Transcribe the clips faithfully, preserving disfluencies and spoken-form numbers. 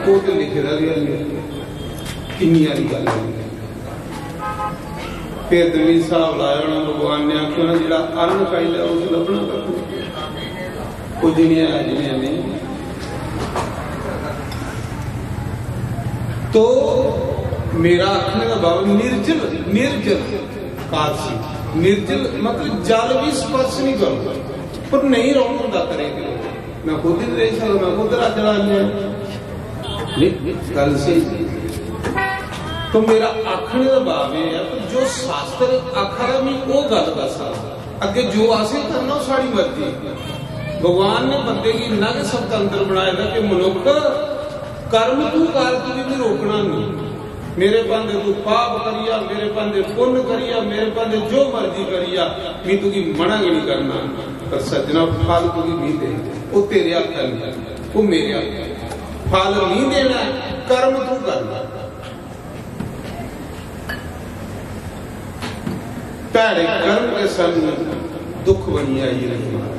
ओह् ते लिखे दा बी है नहीं, किन्नी हारी गल्ल है। फिर ते मिगी स्हाब लाया होना, भगवान ने आखेआ होना, "जेह्ड़ा अन्न खाई लै, उस लब्भना कक्ख नहीं।" ओह् जिनें है, जिनें नेईं। तो मेरा आखने दा भाव निर्जल, निर्जल कादसी, निर्जल मतलब जल भी स्पर्श नहीं करो, पर नहीं रौह्न होंदा करे। मैं खुद ही नहीं रही सकदा, मैं खुद राजा रानी आं। नहीं, गल्ल स्हेई। तो मेरा आखने दा भाव एह् ऐ कि जो शास्त्र आखा दा, मैं ओह् गल्ल दस्सा दा। अग्गे जो असें करना, ओह् साढ़ी मर्जी। भगवान ने बंदे गी इन्ना गै स्वतंत्र बनाए दा कि मनुक्ख, कर्म तू कर, तुगी भी रोकना नहीं। मेरे भांदे तू पाप करिया, मेरे भांदे पुण्य करिया, मेरे भांदे जो मर्जी करिया, मैं तुगी मना गै नहीं करना। पर सज्जना, फल तुगी नहीं देना, वो तेरे हत्थ नहीं, वो मेरे हत्थ। फल नहीं देना, कर्म तू करना। भैड़े कर्म के सानू दुख बनी आई रही।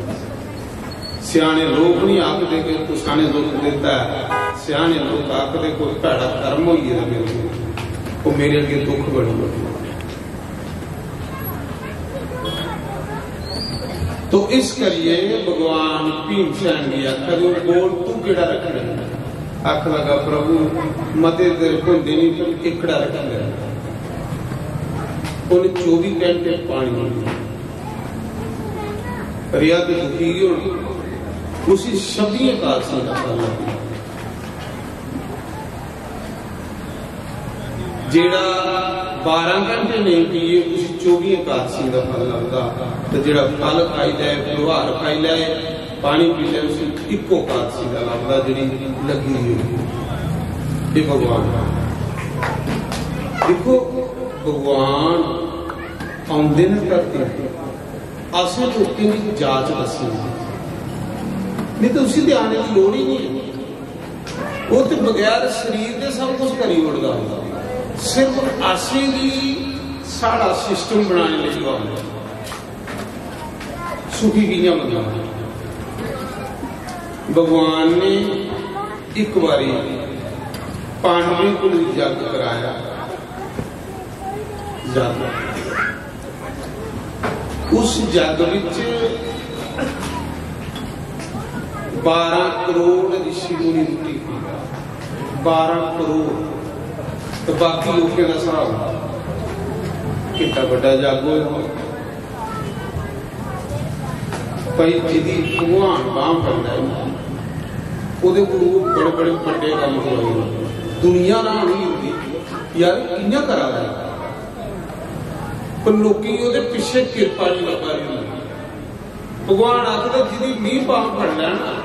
सियाने लोग नहीं आखते कि कुसा ने दुख देता है। सियाने लोग आखते कोई भैड़ा कर्म होई गेदा मेरे कोल, वो मेरे अगे दुख बनी गया। तो इस करिए भगवान भीमसेन जी आखा दे, "बोल तू केड़ा रखना है?" आख लगा, "प्रभु, मते तेरे होंदे नहीं, पर एकड़ा रखी ले।" उन्हें चौबी घंटे पानी रिया तो दुखी होना, उसी छब्बियां कालसियां का फल लगा। जेड़ा बारह घंटे नहीं पिए, उसी चौबी एकादशी का फल लगदा। तो जेड़ा फल खाई ले, फलहार खाई ले, पानी पी ले, उसी इक्को एकादशी का लगदा, जेड़ी लगी हुई होंदी। ये भगवान। देखो, भगवान आउंदे ने धरती ते, असें लोकें दी जाच दस्सी, नहीं तो उसी ते आने की लोड़ ही नहीं। वो तो बगैर शरीर दे सब कुछ करी ओड़दा। सिर्फ असेंगी साढ़ा सिस्टम बनाने लेई आंदा। सुखी कि'यां बनना? भगवान ने एक बारी पांडवें को जग कराया। जग, उस जग विच बारह करोड़ ऋषि मुनि रुट्टी खांदा। बारह करोड़। तो बाकी लोकें दा स्हाब कितना बड्डा जग होया। भाई, जिदी भगवान बांह फड़ लै, ओदे कोल बड़े बड़े बड्डे काम करवाई ओड़दे। दुनिया हैरान होई जंदी, यार, कि'यां करा दा है? पर लोकें गी ओदे पिच्छे किरपा नहीं लब्भा दी होंदी। भगवान आखदा, "जिदी मी बांह फड़ लैना,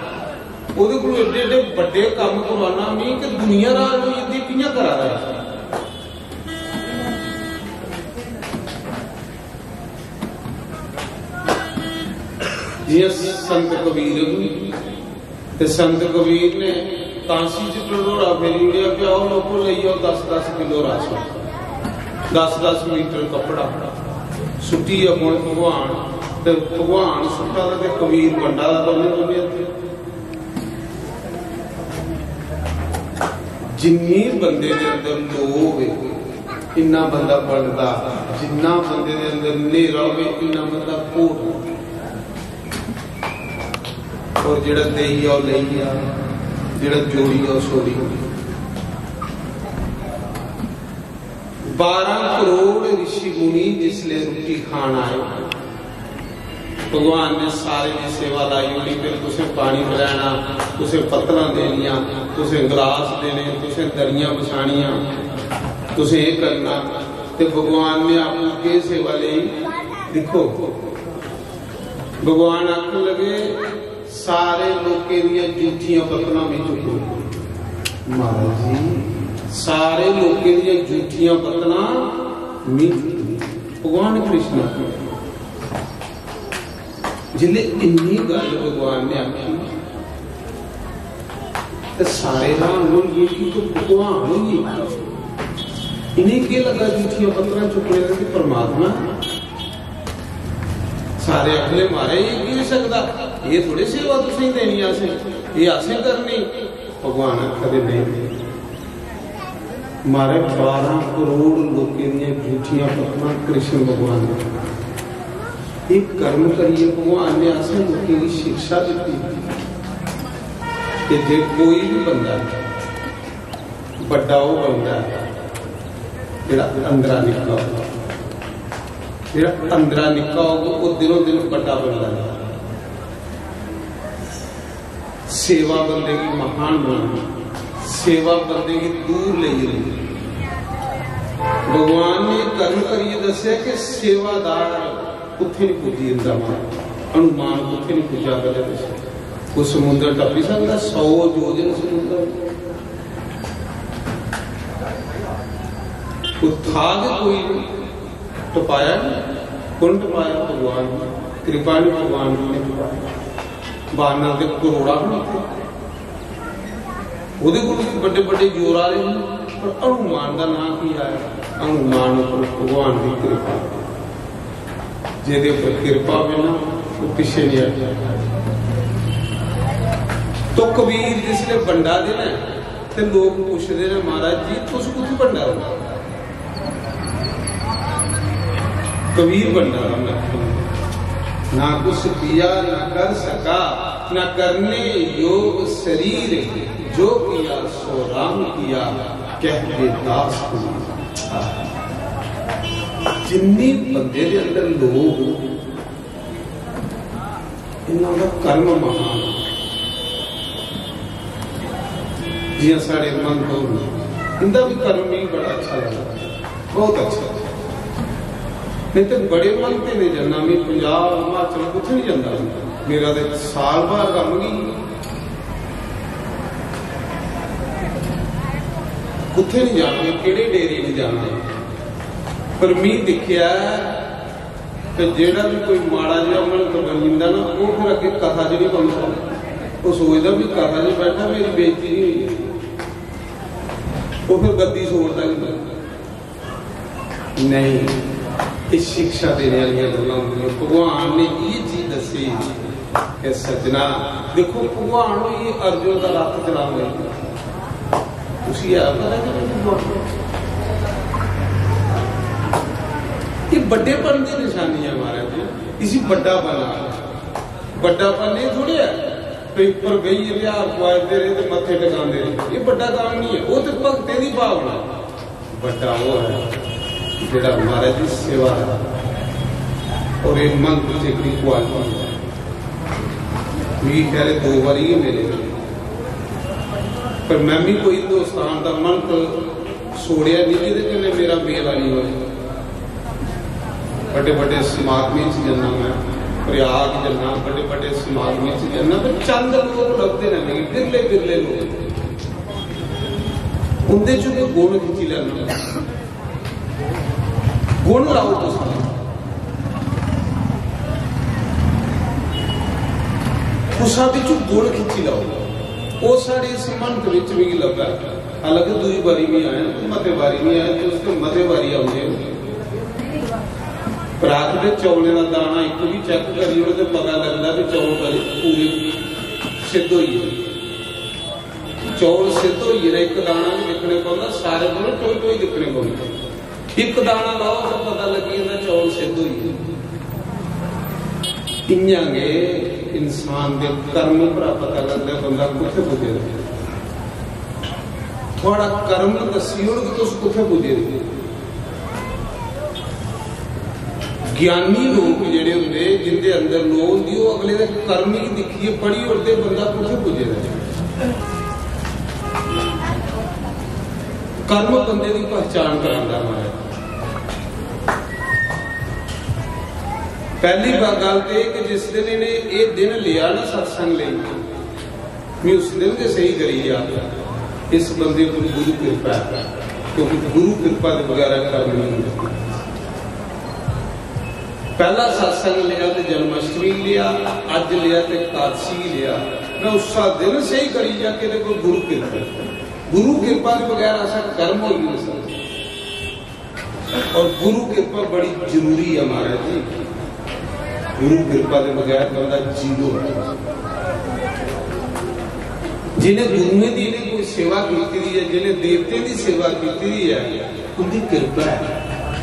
ओदे कोल एड्डे एड्डे बड्डे कम्म करवाना मी कि दुनिया हैरान होई जंदी, कि'यां करा दा ऐ?" जि'यां संत कबीर, ते संत कबीर ने कांसी च ढंडोरा फेरी ओड़ेआ, "आओ लोको, लेई आओ दस दस किलो राशन, दस दस मीटर कपड़ा।" सुट्टी अपने भगवान, ते भगवान सुट्टा दा ते कबीर बंडा दा, दोनों दोनों हत्थ। जिन्नी बंदे दे अंदर लोभ है, इन्ना बंदा बंडदा। जिन्ना बंदे दे अंदर न्हेरा होवे, इन्ना बंदा घोर। और जेड़ा देई आओ, लेई आ, जेड़ा जोड़ी आओ, छोड़ी। बारह करोड़ ऋषि मुनि जिसले रुट्टी खान आए, भगवान ने सारे दी सेवा लाई ओड़ी। फिर तुसें पानी पिलाना, तुसें पत्तलां देनियां, तुसें गलास देने, तुसें दरियां बिछानियां, तुसें एह् करना। ते भगवान ने आपूं केह् सेवा लेई? दिक्खो, भगवान आखन लगे, "सारे लोकें दियां जूठियां पत्तलां में चुक्कूं।" महाराज जी, सारे लोकें दियां जूठियां पत्तलां में चुक्कूं। भगवान कृष्ण जिसले इन्नी गल्ल भगवान ने आखी, ते सारे हैरान होई गे कि तू भगवान होई गे। इ'नें केह् लग्गा जूठियां पत्तलां चुक्कने दा कि परमात्मा? सारे आखन लगे, "महाराज, एह् की होई सकदा? एह् थोड़े सेवा तुसेंगी देनी असें, एह् असें करनी।" भगवान आखा दे नहीं, मारे बारां करोड़ लोकें दियां झूठियां पत्तनां कृष्ण भगवान ने। एक कर्म करिए भगवान ने असें लोकें गी शिक्षा दित्ती कि जे कोई भी बंदा बड्डा ओह् बनदा ऐ जेह्ड़ा अंदरा निक्का होग। जेह्ड़ा अंदरा निक्का होग, ओह् दिनों दिन बड्डा बनदा ऐ। सेवा बंदे गी महान बनांदी, सेवा बंदे गी दूर लेई जंदी। भगवान ने कर्म करियै दस्सेआ कि सेवादार कुत्थै निं पुज्जी जंदा। हनुमान कुत्थै निं पुज्जा कदें कुछ। कोई समुंदर टप्पी सकदा? सौ योजन समुंदर। कोई था गै कोई नहीं, टपाया नहीं। कु'न टपाया? भगवान ने। कृपा ने भगवान ने टपाया। बानर दे करोड़ां बी थे। ओह्दे कोल बी बड्डे बड्डे जोर आह्ले हे, पर हनुमान दा नांऽ की आया? हनुमान उप्पर भगवान दी कृपा। जेह्दे उप्पर कृपा होवे ना, ओह् पिच्छे नहीं हटदा। तो कबीर जिसले बंडा दे न, ते लोक पुछदे न, "महाराज जी, तुस कुत्थों बंडा दे?" कबीर बंडा दा लक्षण, ना कुछ किया ना कर सका, ना करने योग शरीर, जो किया सो राम किया, कह के दास को। जिन्नी बंदे दे अंदर लोभ, इन्ना ओह्दा कर्म महान। जियां साढ़े मंत होर न, इंदा भी कर्म मिगी बड़ा अच्छा लगदा, बहुत अच्छा। नहीं ते बड़े मंतें दे जन्ना, मैं पंजाब, हिमाचल कुत्थै नहीं जंदा। मेरा ते साल भर कम्म गै कुत्थै नहीं जाना, केह्ड़े डेरे नहीं जाना। पर मी दिक्खेआ ते जेह्ड़ा भी कोई माड़ा जेहा मंत बनी जंदा ना, ओह् फिर अग्गें कथा च नहीं बनदा। ओह् सोचदा भी कथा च बैठा, मेरी बेइज्जती नहीं होई। ओह् फिर गद्दी छोड़दा ही नहीं। नहीं, एह् शिक्षा देने आह्लियां गल्लां होंदियां। भगवान ने एह् चीज दस्सी कि सज्जना, दिक्खो, भगवान होई अर्जुन दा रथ चलाने, उसी ऐ पता कि नहीं भगवान? ये बड्डेपन दी निशानी है महाराज जी, इसी बड्डा बनना। बड्डापन एह् थोड़ी ऐ कि उप्पर बेहियै ते हार पुआंदे रेह् ते मत्थे टकांदे रेह्। एह् बड्डा कम्म नहीं है, ओह् ते भगतें दी भावना। बड्डा ओह् ऐ जेह्ड़ा महाराज दी सेवा दा। और एह् मंत्र च एह्कड़ी क्वालिटी ऐ। मिगी खैर दो बारी गै मिले, पर मैं भी कोई हिंदुस्तान दा मंत्र छोड़ेआ नहीं जेह्दे कन्नै मेरा मेल नहीं होया। बड्डे बड्डे समागमें च जन्ना मैं, प्रयाग जन्ना, बड्डे बड्डे समागमें च जन्ना, पर चंद लोक लभदे न मिगी, बिरले बिरले लोक। उंदे चों कोई गुण खिच्ची लैना। गुण लाओ तुस, कुसा बिचू गुण खिच्ची लाओ। ओह् साढ़े इस मंत बिच मिगी लब्भा। हालांकि दूई बारी भी आए, मते बारी नहीं आए, तुस ते मते बारी आउंदे हो। पर आखदे चौलें दा दाना इक भी चेक करी ओड़ो ते पता लगदा कि चौल कदे पूरे सिद्ध होई गे। चौल सिद्ध होई गे, इक दाना भी दिक्खने पौंदा, सारे कोल टोई टोई दिक्खने पौंदे। इक दाना लाओ ते पता लग्गी जंदा चौल सिद्ध होई गे। इ'यां गै इंसान दे कर्म उप्परा पता लगदा बंदा कुत्थै पुज्जे दा। थुआढ़ा कर्म दस्सी ओड़ग तुस कुत्थै पुज्जे दे। ज्ञानी लोक जेह्ड़े होंदे, जिंदे अंदर लोऽ होंदी, ओह् अगले दे कर्म गी दिक्खियै पढ़ी ओड़दे, बंदा कुत्थै पुज्जे दा। कर्म बंदे दी पहचान करांदा महाराज। पैह्ली ब-, गल्ल ते एह् कि जिस दिन इ'नें एह् दिन लेआ ना सत्संग लेई, मैं उस दिन गै सही करी गेआ, इस बंदे पर गुरु कृपा ऐ, क्योंकि गुरु कृपा दे बगैरा कर्म नहीं होंदे। पहला सत्संग लिया ते जन्माष्टमी लिया, अज लिया ते एकादशी लिया। मैं उस दिन सही करी गेआ कि एह्दे कोल गुरु कृपा ऐ। गुरु कृपा दे बगैर ऐसा कर्म हो ही नहीं सकता। और गुरु कृपा बड़ी जरूरी है महाराज जी। गुरु कृपा के बगैर बंदा जीरो है। जिन्हें गुरुएं दी इन्हें कोई सेवा कीती दी ऐ, जिन्हें देवतें दी सेवा कीती दी ऐ, उंदी किरपा ऐ।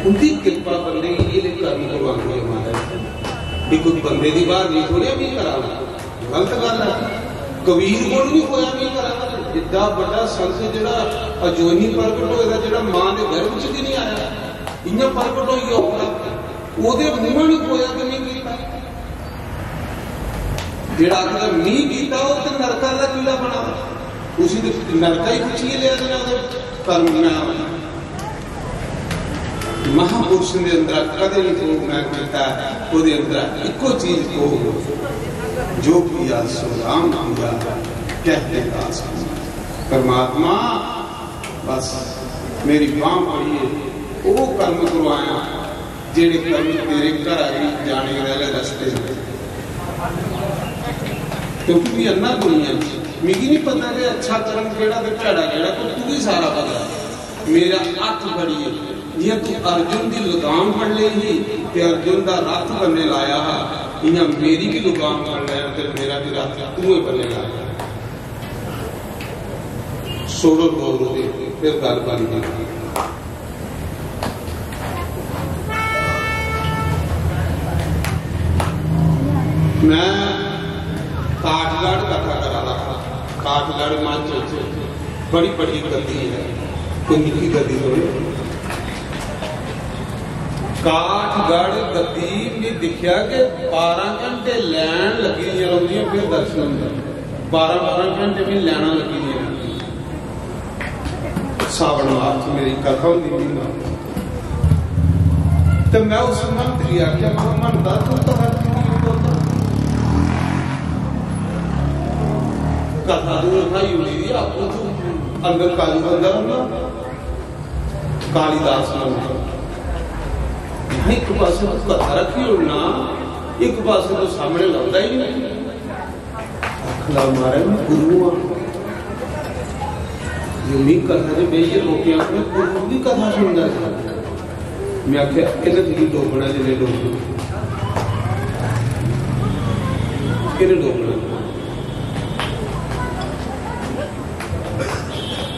उंदी किरपा बंदे गी एह् कर्म करवांदी ऐ महाराज। एह् कोई बंदे दी बात नहीं थोड़ी भी करा, गलत गल्ल ऐ। कबीर कोल भी होया नहीं करा, इड्डा बड्डा संत जेह्ड़ा अजोनी प्रगट होए दा, जेह्ड़ा मां दे गर्भ च भी नहीं आया, इ'यां प्रगट होई गया होगा, ओह्दे मूंह नहीं होया कि नहीं कीता। जेह्ड़ा आखदा मी कीता, ओह् ते नरका दा कीड़ा बना, उसी ते नरका ही खिच्चियै लेआ देना ओह्दे कर्म। मैं महापुरुष दे अंदर कदें नहीं कोई मैं कीता, ओह्दे अंदर इक्को चीज को, जो किया सो राम किया, कहते दास को। परमात्मा बस मेरी बांह फड़िए, ओह् कर्म करवाया जेह्ड़े कर्म तेरे घरा गी जाने आह्ले रस्ते न। क्योंकि मैं अन्ना दुनिया च, मिगी नहीं पता कि अच्छा कर्म केह्ड़ा ते भैड़ा केह्ड़ा, पर तुगी सारा पता। मेरा हत्थ फड़िए, जियां तू अर्जुन दी लगाम फड़ लेई ही ते अर्जुन दा रथ बन्ने लाया हा, इयां मेरी भी लगाम फड़ लै ते मेरा भी रथ तूए बन्ने लाया। सोलो दो रोजे, फिर गल बन गई। मैं काठगढ़ कथा करा रहा था। काठगढ़ हिमाचल च बड़ी बड़ी गद्दी है, कोई निक्की गद्दी थोड़ी। काठगढ़ गद्दी में दिखा कि बारह घंटे लैन लगी दियां रौंह्दियां, फिर दर्शन होंदे। बारह बारह घंटे में लैना लगी दियां। सावन मास च मेरी कथा होंदी ही ना, ते मैं उस मंत गी आखेआ, "मैं मनदा तू कथा की नहीं बोलदा? कथा तू रखाई होनी दी, आपूं तू अंदर काली बंदा होना, कालिदास मंत्र। मैं इक पासे तू कथा रखी होना, एक पासे तू सामने लभदा ही नहीं।" आखदा, "महाराज, मैं गुरु हां।" जो मी कथा च बेहियै लोकें आखना, "गुरु दी कथा सुनदा था।" मैं आखेआ, "किन्ने तुगी डोबना जिन्ने डोबना? किन्ने डोबना?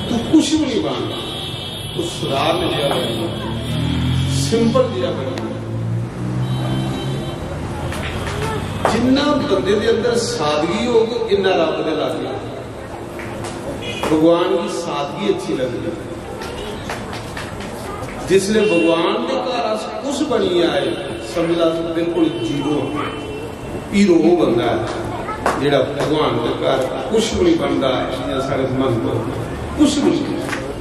तू कुछ भी नहीं बनना।" तू साधारण जिहा बनी, simple जिहा बनी। जिन्ना बंदे दे अंदर सादगी होग, इन्ना रब दे लागे। भगवान गी सादगी अच्छी लगदी। जिसले भगवान दे घर अस कुछ बनियै आए, समझ लो अस बिल्कुल zero आं। हीरो ओह् बंदा ऐ जेह्ड़ा भगवान दे घर कुछ भी नहीं बनदा, जियां साढ़े मन को कुछ भी नहीं,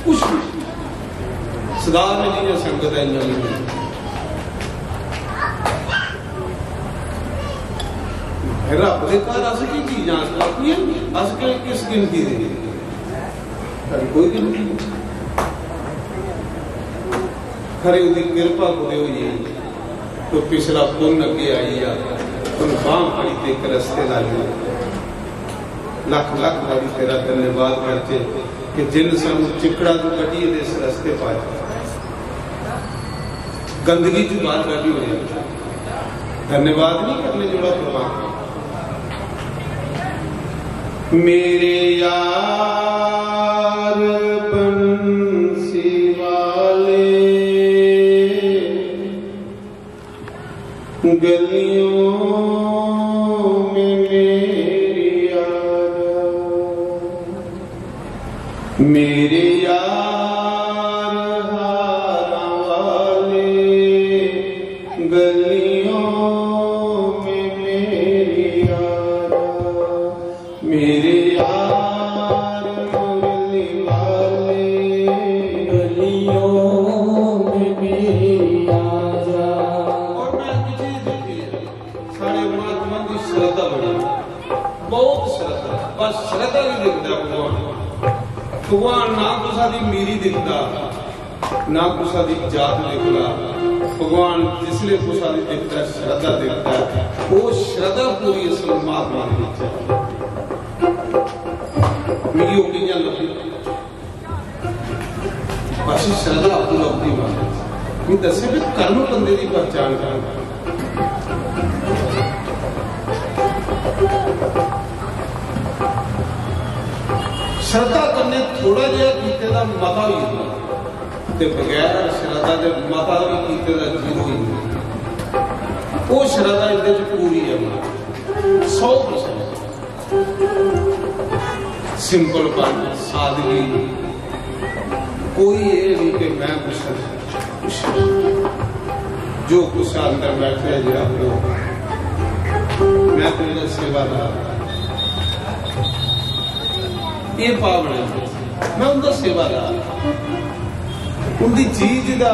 कुछ भी नहीं। सदा में जियां संगत है, इयां नहीं। रब दे घर अस की चीज आं? अस काफी आं? अस के-, किस गिनती दे? साढ़ी कोई गिनती नहीं। खरे ओह्दी किरपा कुतै होई गेई, तो पिछला पुन्न अग्गें आई गेआ, उन बांह फड़ी ते इक रस्ते लाई ओड़े। लख लख बारी तेरा धन्यवाद करचे कि जिन सानू चिकड़ा तू कड्ढियै ते इस रस्ते पाया, गंदगी तू बाहर कड्ढी ओड़े। धन्यवाद नहीं करने जोड़ा परमात्मा। मेरे यार बंसी वाले, गलियों में मेरी आ जा। मेरे यार हारां वाले, गलियों में मेरी आ जा। मेरे यार मुरली वाले, गलियों में मेरी आ जा। और मैं एक चीज देखी है, साढ़े महात्मा की श्रद्धा बड़ी, बहुत श्रद्धा, बस श्रद्धा भी दिखता है भगवान। भगवान ना कुसा दी मीरी दिखता, ना कुसा दी जात दिखदा। भगवान जिसले कुसा दी दिखदा, श्रद्धा दिखदा, वो श्रद्धा पूरी असल महात्मा दे विच ऐ। मिगी ओह् कि'यां लब्भी? बस श्रद्धा आपू लभदी मां। मिगी दस्सेआ कि कर्म बंदे दी पहचान करना। श्रद्धा कन्नै थोड़ा जेहा कीते दा मता होई जंदा, ते बगैर श्रद्धा दे मता बी कीते दा जीरो होई जंदा। ओह् श्रद्धा इंदे च पूरी ऐ, सौ परसेंट। सिंपलपन, सादगी, कोई एह् नहीं कि मैं कुछ, कुछ, जो कुछ अंदर बैठे है, जेह्ड़ा वो, मैं तो एह्दा सेवादार। एह् भावना, मैं उं'दा सेवादार। उं'दी चीज दा,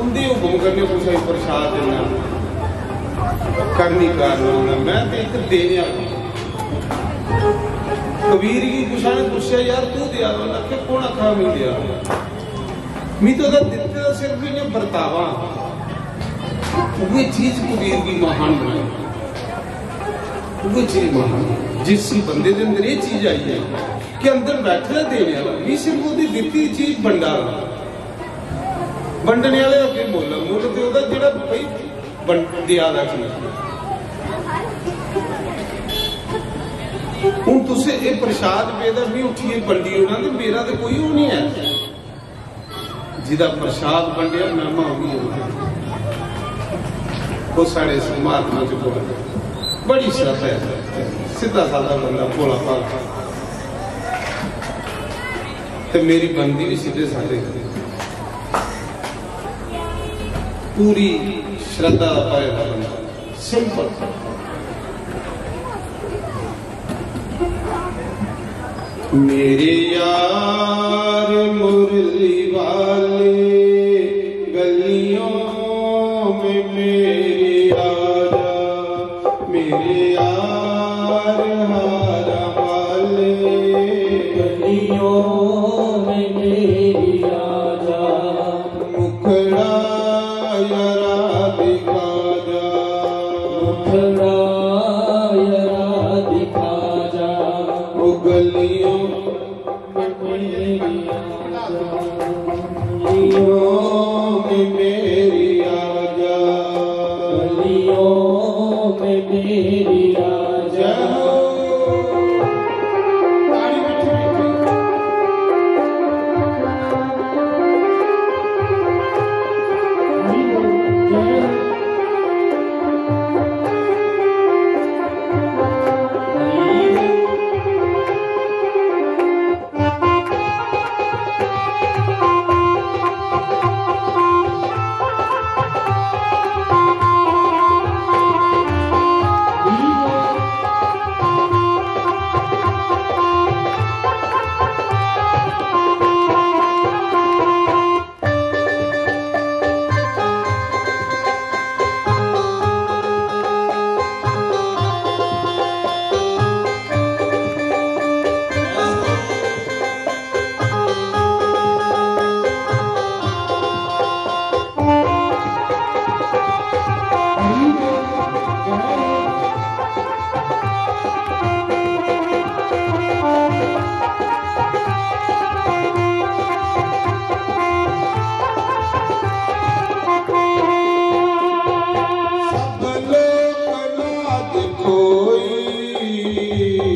उं'दे हुकम कन्नै कुसै गी प्रसाद देना, करनी कारण होना। मैं ते इक देने आह्ला। कबीर गी कुसै ने पुच्छेआ, "यार, तू देआ?" उ'न्नै आखेआ, "कौन आखा मी देआ?" मी ते ओह्दा दित्ते दा सिर्फ इ'यां बरतावा। उ'ऐ चीज कबीर गी महान बनाई। उ'ऐ चीज महान। जिस बंदे दे अंदर एह् चीज आई है कि अंदर बैठे दा देने आह्ला, मी सिर्फ ओह्दी दित्ती दी चीज बंडा दा। बंडने आह्ले दा केह् मुल्ल ऐ? मुल्ल ते ओह्दा जेह्ड़ा भाई बंड-, देआ दा चीज। हून तुसें एह् प्रसाद पेदा, मी उट्ठियै बंडी ओड़ां ते मेरा ते कोई ओह् निं ऐ। जिदा प्रसाद बंडेआ, महिमा ओह्दी होंदी। ओह् साढ़े इस महात्मा च कोई बड़ी श्रद्धा है, सिद्धा सादा बंदा, भोला भाला। ते मेरी बनदी भी सिद्धे सादे, पूरी श्रद्धा दा भरे दा बंदा, सिंपल। मेरे यार मुरली वाले, गलियों में मेरे आजा, मेरे यार हारा वाले, गलियों में मेरी आजा, मुखड़ा यारा दिखा जा, मुखड़ा यारा दिखा जा, वो गलियों में मेरी आजा, गलियों में मेरी आजा, गलियों में मेरी आजा। ताड़ी बैठी बैठी।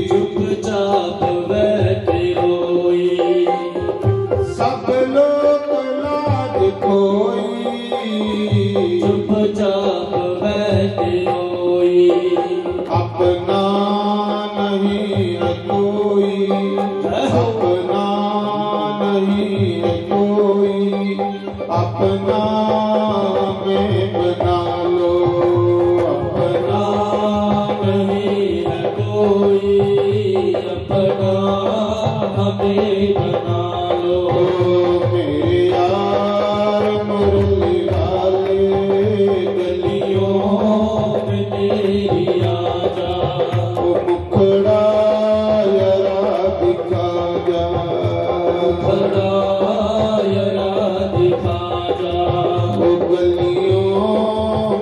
चुपचाप बैठे रोई, सब लोग लाज खोई, चुपचाप बैठे रोई, अपना नहीं है कोई, अपना नहीं है कोई, अपना हमें बना लो, अपना नहीं है कोई, अपना हमें बना लो। ओ मेरे यार मुरली वाले, गलियों में तेरी आजा, ओ मुखड़ा यारा दिखा जा, मुखड़ा यारा दिखा जा, ओ गलियों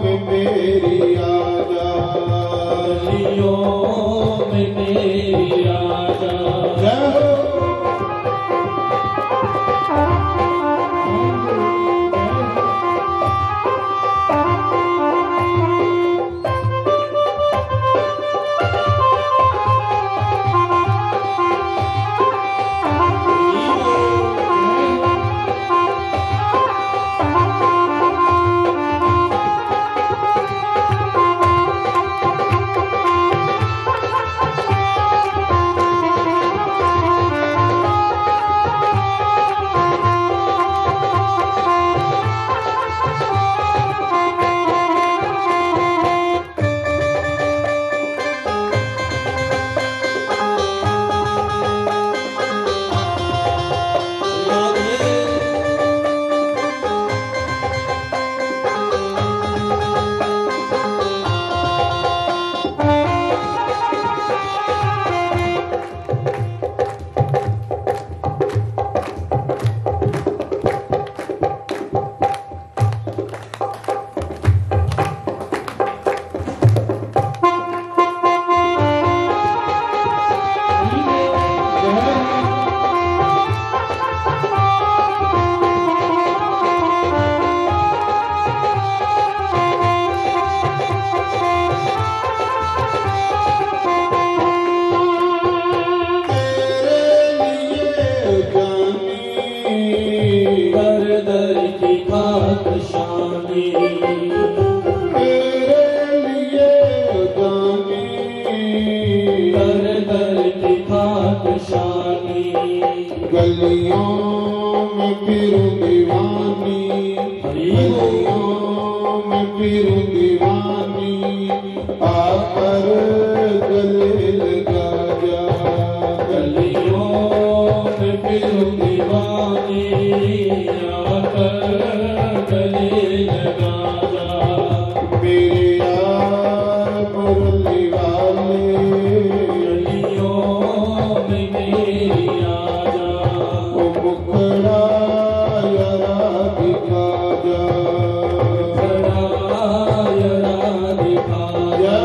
में मेरी आजा, गलियों में मेरी आजा। जय हो। मैं फिरूं दीवानी, गलियों में फिरूं दीवानी, आकर गले लगा जा। गलियों में फिरूं दीवानी, आकर गले लगा जा। मेरे यार मुरली वाले, गलियों में मेरी आजा। ओ मुखड़ा यारा दिखा जा। मुखड़ा यारा दिखा जा।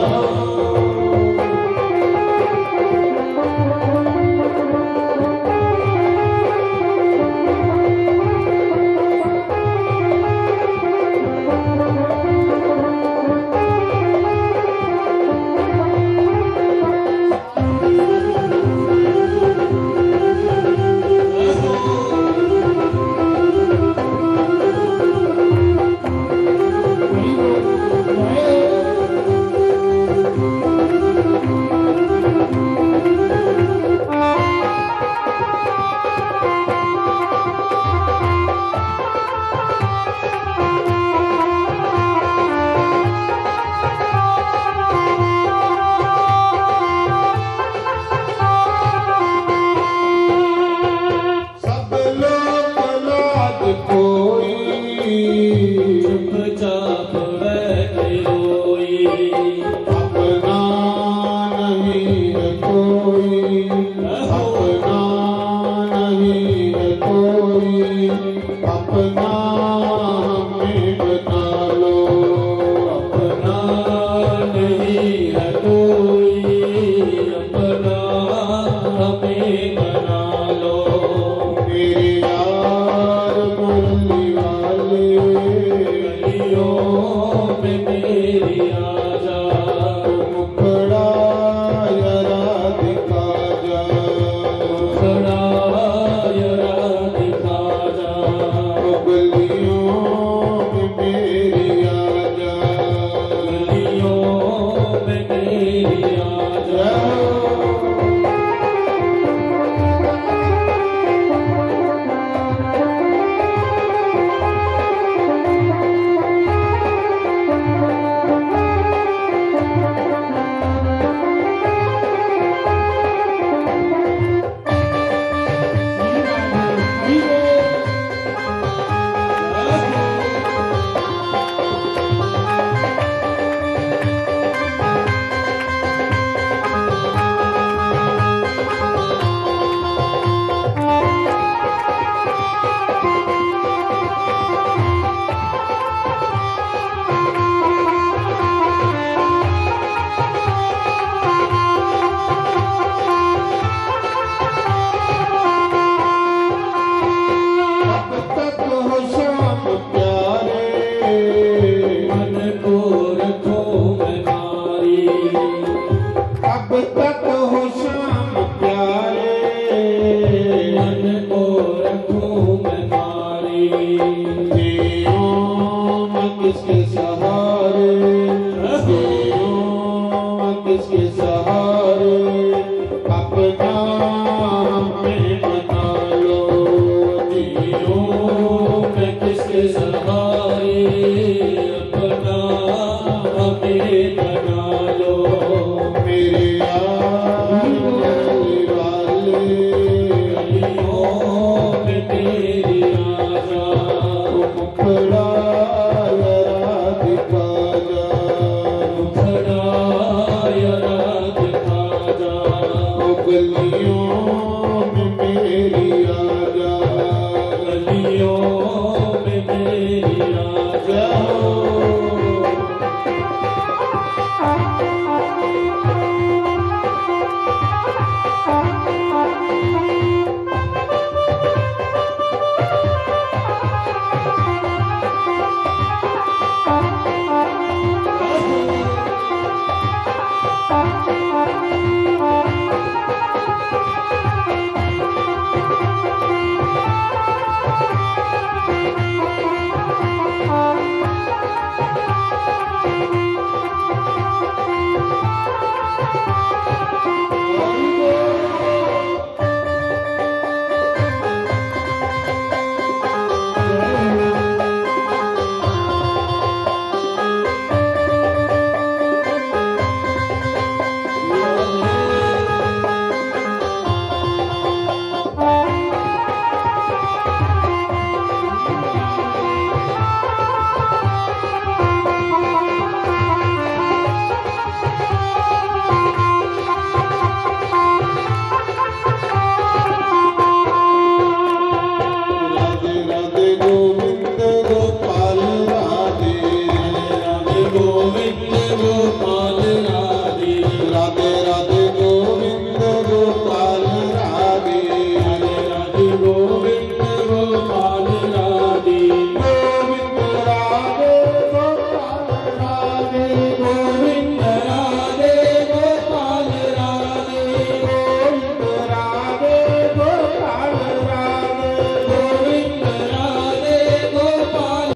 सब लोग लाज कोई, चुपचाप बैठे रोई। अपना नहीं है कोई, अपना नहीं है कोई, अपना हमें बना लो। अपना नहीं है कोई, अपना हमें बना लो। मेरे यार मुरली वाले, गलियों में मेरी आजा। मुखड़ा यारा दिखा जा। मुखड़ा यारा दिखा जा। गलियों में मेरी आजा। गलियों में मेरी आजा। अब तक हो श्याम प्यारे, मन को रखो मैं नारी। अब तक हो श्याम प्यारे, मन को रखो मैं नारी। जियो मैं किसके सहारे, जियो मैं किसके सहारे, अपना हमें बना लो। जियो मैं किसके सहारे, अपना हमें बना लो। मेरे यार मुरली वाले, गलियों में तेरी आजा। मुखड़ा यारा दिखा जा। मुखड़ा यारा दिखा जा। ओ गलियों में मेरी आजा। गलियों में मेरी